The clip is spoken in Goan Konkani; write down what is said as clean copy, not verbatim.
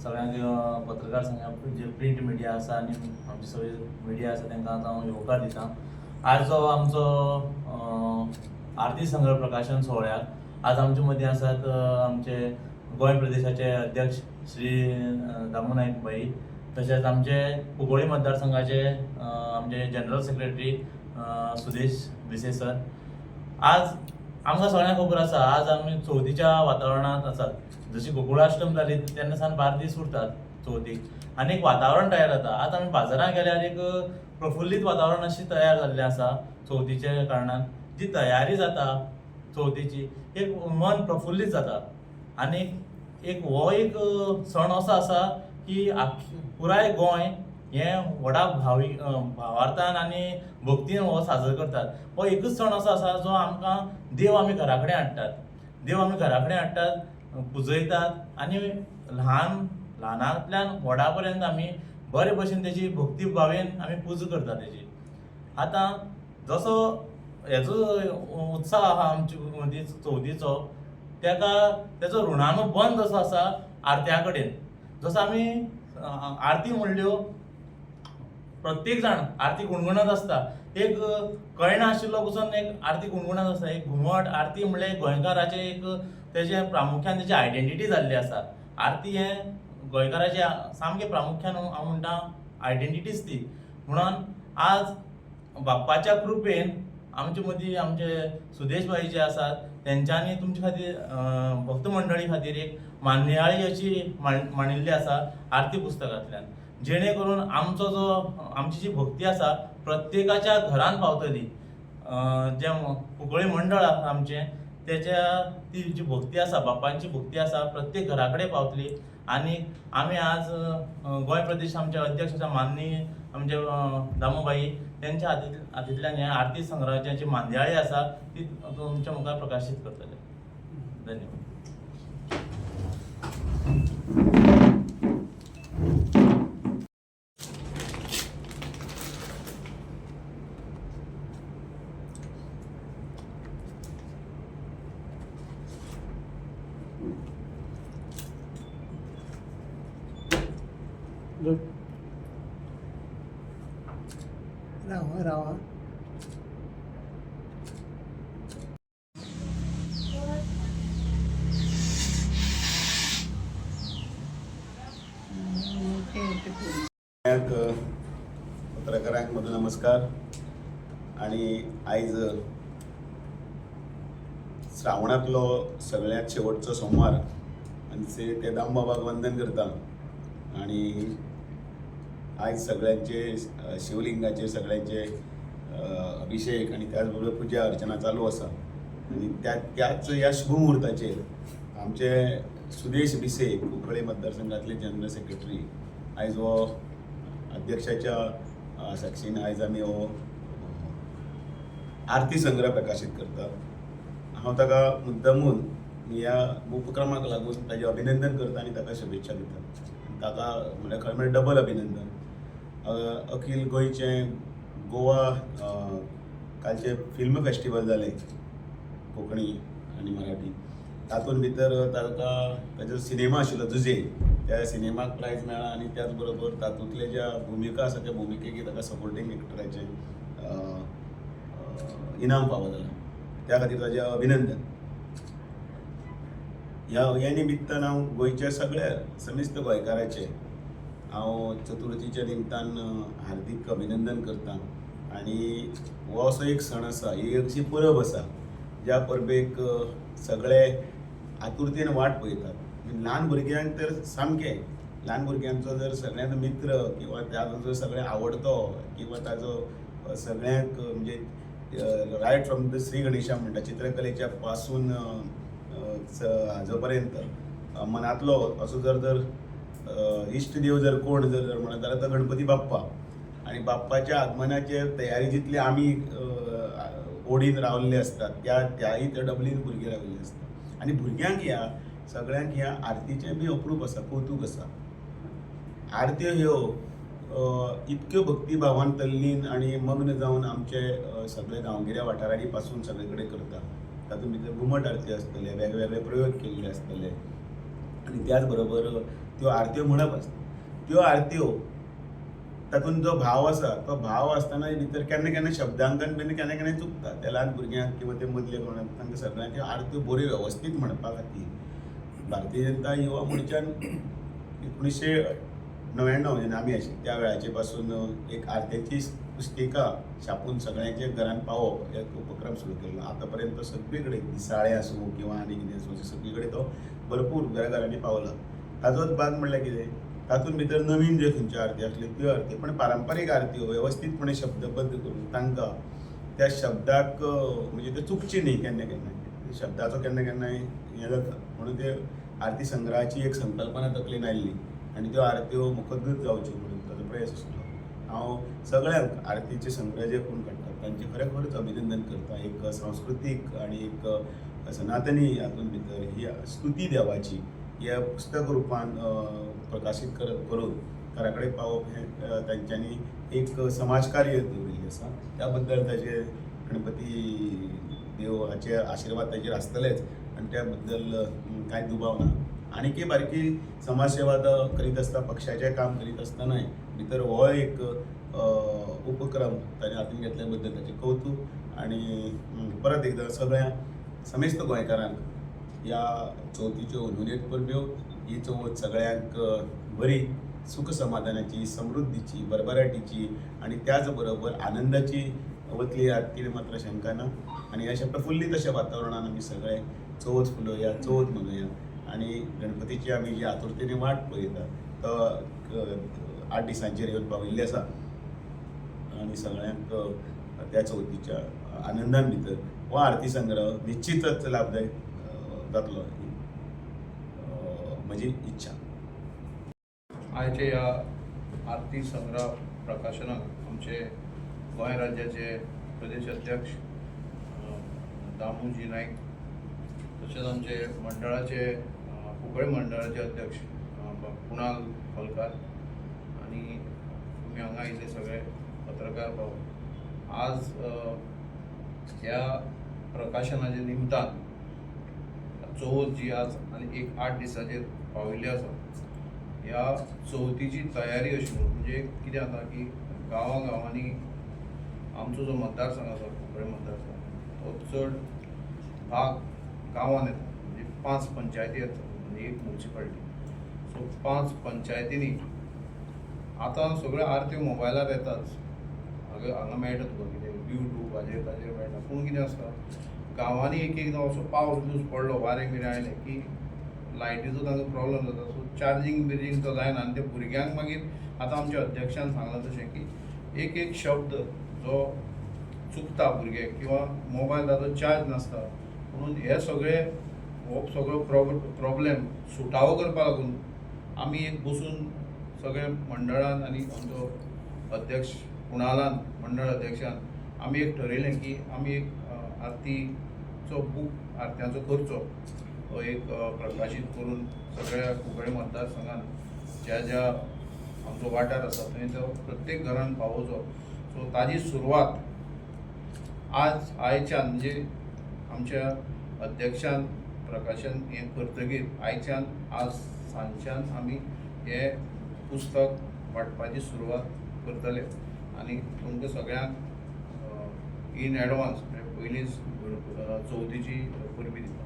सगळ्यांक पत्रकार संघ जे प्रिंट मिडिया आसा आनी आमची सगळी मिडिया आसा तांकां आतां हांव येवकार दिता. आज जो आमचो आरती संग्रह प्रकाशन सुवाळ्याक आज आमचे मदीं आसात आमचे गोंय प्रदेशाचे अध्यक्ष श्री दामू नायक भाई, तशेंच आमचे कुंकळी मतदारसंघाचे आमचे general secretary Sudesh Bhise sir. आज आमकां सगळ्यांक खबर आसा, आज आमी चवथीच्या वातावरणांत आसात. जशी गोकुळाश्टम जाली तेन्ना सावन 12 दीस उरतात चवथीक आनी एक वातावरण तयार जाता. आज आमी बाजारांत गेल्यार एक प्रफुल्लीत वातावरण अशें तयार जाल्लें आसा. चवथीच्या कारणान जी तयारी जाता चवथीची, एक मन प्रफुल्लीत जाता आनी एक हो एक सण असो आसा की पुराय गोंय हें व्हडा भावार्थान आनी भक्तीन हो साजरो करतात. हो एकूच सण असो आसा जो आमकां देव आमी घरा कडेन हाडटात, देव आमी घरा कडेन हाडटात, पुजयतात आनी ल्हान ल्हानांतल्यान व्हडा पर्यंत आमी बरे भशेन तेजी भक्ती भावेन आमी पुजा करतात तेजी. आतां जसो हेजो उत्साह आहा आमचे मदीं चवथीचो, तेका तेजो ऋणानुबंद असो आसा आरत्या कडेन. जसो आमी आरती म्हणल्यो, प्रत्येक जाण आरती गुणगुणत आसता. एक कळना आशिल्लो पसून एक आरती गुणगुणत आसता. एक घुमट आरती म्हणल्यार गोंयकाराचें एक तेजें प्रामुख्यान तेजी आयडेंटिटी जाल्ली आसा. आरती हें गोंयकाराचें सामकें प्रामुख्यान हांव म्हणटा आयडेंटिटीच ती. म्हणून आज बाप्पाच्या कृपेन आमचे मदीं आमचे सुदेश भाई जे आसात तेंच्यांनी तुमचे खातीर, भक्त मंडळी खातीर एक मान्याळी अशी मांडिल्ली आसा आरती पुस्तकांतल्यान, जेणे करून आमचो जो आमची जी भक्ती आसा प्रत्येकाच्या घरान पावतली. जें कुंकळी मंडळ आसा आमचें, तेच्या ती जी भक्ती आसा, बापांची भक्ती आसा, प्रत्येक घरा कडेन पावतली. आनी आमी आज गोंय प्रदेश आमचे अध्यक्ष आसा माननीय आमचे दामूभाई, तेंच्या हातींतल्यान हें आरती संग्रहाची जी मांद्याळी आसा ती तुमच्या मुखार प्रकाशीत करतले. धन्यवाद. गुड. राव राव. सगळ्यांक पत्रकारांक म्हजो नमस्कार. आनी आयज श्रावणांतलो सगळ्यांत शेवटचो सोमवार आनी ते दामबाबाक वंदन करता. आनी आयज सगळ्यांचे शिवलिंगाचेर सगळ्यांचे अभिशेक आनी त्याच बरोबर पुजा अर्चना चालू आसा. आनी त्याच ह्या शुभ मुहूर्ताचेर आमचे सुदेश भिसे, कुंकळे मतदारसंघातले जनरल सेक्रेटरी, आयज हो अध्यक्षाच्या साक्षीन आयज आमी हो आरती संग्रह प्रकाशीत करता. हांव ताका मुद्दमून ह्या उपक्रमाक लागून ताजें अभिनंदन करता आनी ताका शुभेच्छा दिता. ताका म्हणल्यार खरें म्हणल्यार डबल अभिनंदन. अखील गोंयचें गोवा कालचें फिल्म फेस्टिवल जालें कोंकणी आनी मराठी, तातूंत भितर ताका ताजो सिनेमा आशिल्लो जुजे, त्या सिनेमाक प्रायज मेळ्ळा. आनी त्याच बरोबर तातूंतले ज्या भुमिका आसा त्या भुमिकेक ताका सपोर्टींग एक्टराचें इनाम फावो जालां. त्या खातीर ताजें अभिनंदन. ह्या निमित्तान हांव गोंयच्या सगळ्या समेस्त गोंयकाराचें हांव चतुर्थीच्या निमतान हार्दीक अभिनंदन करता. आनी हो असो एक सण आसा, ही अशी परब आसा ज्या परबेक सगळे आतुरतेन वाट पळयतात. ल्हान भुरग्यांक तर सामकें, ल्हान भुरग्यांचो जर सगळ्यांत मित्र किंवा ताजो जर सगळ्यांत आवडतो किंवा ताजो सगळ्यांक म्हणजे right from the Shri Ganesha म्हणटा, चित्रकलेच्या पासून हाजो पर्यंत मनांतलो असो जर जर इश्ट देव जर कोण जर जर म्हणत जाल्यार तो गणपती बाप्पा. आनी बाप्पाच्या आगमनाचेर तयारी जितली आमी ओडीन रावल्ले आसतात, त्याही त्या डबलीन भुरगीं राविल्ली आसता. आनी भुरग्यांक ह्या सगळ्यांक ह्या आरतीचें बी अप्रूप आसा, कौतूक आसा. आरत्यो ह्यो इतक्यो भक्तीभावान तल्लीन आनी मग्न जावन आमचे सगळे गांवगिऱ्या वाठारांनी पासून सगळे कडेन करता. तातूंत भितर घुमट आरती आसतले, वेगवेगळे प्रयोग केल्ले आसतले आनी त्याच बरोबर त्यो आरत्यो म्हणप आसता. त्यो आरत्यो तातूंत जो भाव आसा तो भाव आसतना भितर केन्ना केन्ना शब्दांकन बीन केन्ना केन्ना चुकता. त्या ल्हान भुरग्यांक किंवा ते मदले कोण तांकां सगळ्यांक त्यो आरत्यो बऱ्यो वेवस्थीत म्हणपा खातीर भारतीय जनता युवा मोर्चान 1999 जेन्ना आमी आशिल्ले त्या वेळाचे पासून एक आरत्याची पुस्तिका छापून सगळ्यांच्या घरान पावोवप एक उपक्रम सुरू केल्लो. आतां पर्यंत तो सगळे कडेन दिसाळें आसूं किंवा आनी कितें आसूं अशें सगळे कडेन तो भरपूर घराघरांनी पावला. ताजोच भाग म्हणल्यार कितें, तातूंत भितर नवीन ज्यो खंयच्यो आरती आसल्यो त्यो आरती, पण पारंपारीक आरत्यो वेवस्थीतपणे शब्दबद्ध करून तांकां त्या शब्दाक म्हणजे ते चुकचे न्ही, केन्ना केन्ना शब्दाचो केन्ना केन्नाय हें जाता, म्हणून ते आरती संग्रहाची एक संकल्पना तकलेन आयली आनी त्यो आरत्यो मुखदूत जावच्यो म्हणून ताजो प्रयास आसलो. हांव सगळ्यांक आरतीचे संग्रह जे कोण काडटात तांचें खरें खरेंच अभिनंदन करता. एक सांस्कृतीक आनी एक सनातनी हातूंत भितर ही स्तुती देवाची ह्या पुस्तक रुपान प्रकाशीत करून घरा कडेन पावोवप हें तांच्यांनी एक समाजकार्य दवरिल्लें आसा. त्या बद्दल ताजे गणपती देव हाचे आशिर्वाद ताजेर आसतलेच आनी त्या बद्दल कांय दुबाव ना. आनीकय बारकी समाजसेवा तो करीत आसता, पक्षाचें काम करीत आसतनाय भितर हो एक उपक्रम ताणें हातीन घेतल्या बद्दल ताचें कौतूक आनी परत एकदां सगळ्या समेस्त गोंयकारांक ह्या चवथीच्यो हुनहुनीत परब्यो. ही चवथ सगळ्यांक बरी सुख समाधानाची, समृद्धीची, भरभराटीची आनी त्याच बरोबर आनंदाची वतली हातीर मात्र शंका ना. आनी अशें प्रफुल्लीत अशें वातावरणान आमी सगळे चवथ फुलोवया, चवथ मनोवया आनी गणपतीची आमी जी आतुरतेने वाट पळयता तो 8 दिसांचेर येवन पाविल्ले आसा आनी सगळ्यांक त्या चवथीच्या आनंदान भितर हो आरती संग्रह निश्चितच लाभदायक जातलो ही म्हजी इच्छा. आयचे ह्या आरती संग्रह प्रकाशनाक आमचे गोंय राज्याचे प्रदेश अध्यक्ष दामूजी नायक, तशेंच आमचे मंडळाचे कुंकळे मंडळाचे अध्यक्ष कुणाल खोलकार आनी तुमी हांगा आयिल्ले सगळे पत्रकार भाव, आज ह्या प्रकाशनाच्या निमतान चवथ जी आज आनी एक 8 दिसाचेर पाविल्ली आसा, ह्या चवथीची तयारी अशी म्हणून म्हणजे कितें जाता की गांवां गांवांनी आमचो जो मतदारसंघ आसा कुंकळे मतदारसंघ तो चड भाग गांवांत येता, म्हणजे 5 पंचायती येता आनी एक मुन्सिपालिटी. सो 5 पंचायतींनी आतां सगळ्यो आरत्यो मोबायलार येताच, हांगा हांगा मेळटा तुका कितें यूट्यूब हाजेर ताजेर मेळटा. पूण कितें आसता गांवांनी एक एकदां असो पावस बिवस पडलो, वारें बिरें आयलें की लायटीचो तांकां प्रॉब्लम जाता, सो चार्जींग बिर्जींग तो जायना आनी ते भुरग्यांक मागीर आतां आमच्या अध्यक्षान सांगलां तशें की एक एक शब्द जो चुकता भुरगे किंवा मोबायल ताचो चार्ज नासता, म्हणून हे सगळे हो सगळो प्रॉब्लेम सुटावो करपा लागून आमी एक बसून सगळे मंडळान आनी आमचो अध्यक्ष कुणालान मंडळ अध्यक्षान आमी एक ठरयलें की आमी एक आरतीचो बूक आरत्यांचो करचो, तो एक प्रकाशीत करून सगळ्या कुंकळे मतदारसंघान ज्या ज्या आमचो वाठार आसा थंय तो प्रत्येक घरान पावोवचो. सो ताजी सुरवात आज आयच्यान म्हणजे आमच्या अध्यक्षान प्रकाशन हें करतकीर आयच्यान आज सांजच्यान आमी हें पुस्तक वांटपाची सुरवात करतले आनी तुमकां सगळ्यांक इन एडवान्स म्हणजे पयलींच चवथीची परबीं दिता.